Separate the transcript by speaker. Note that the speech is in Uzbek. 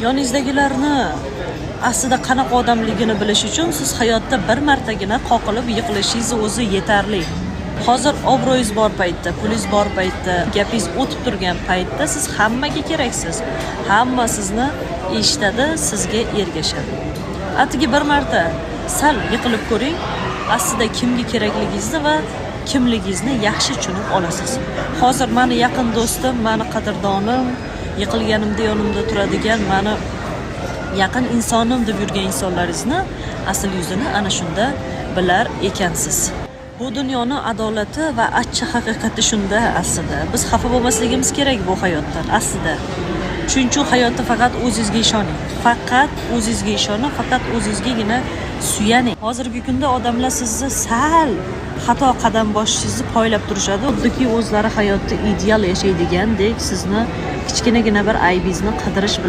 Speaker 1: Yoningizdagilarni aslida qanaqa odamligini bilish uchun siz hayotda bir martagina qoqilib yiqilishingiz o'zi yetarli. Hozir obro'yingiz bor paytda, pulingiz bor paytda, gapingiz o'tib turgan paytda siz hammaga keraksiz. Hamma sizni eshitadi, sizga ergashadi. Atigi bir marta sal yiqilib ko'ring, aslida kimga kerakligingizni va kimligingizni yaxshi tushunib olasiz. Hozir mani yaqin do'stim, mani qadrdonim, yiqilganimda yonimda turadigan, mani yaqin insonim deb yurgan insonlaringizni asl yuzini ana shunda bilar ekansiz. Bu dunyoni adolati va achchiq haqiqati shunda aslida. Biz xafa bo'lmasligimiz kerak bu hayotdan aslida. Shuning uchun hayotda faqat o'zingizga ishoning. Faqat o'zingizga ishoning, faqat o'zingizgagina suyaning. Hozirgi kunda odamlar sizni sal xato qadam bosishingizni poylab turishadi. Xuddiki o'zlari hayotda ideal yashaydigandek sizni kichkinagina bir aybingizni qidirish bilan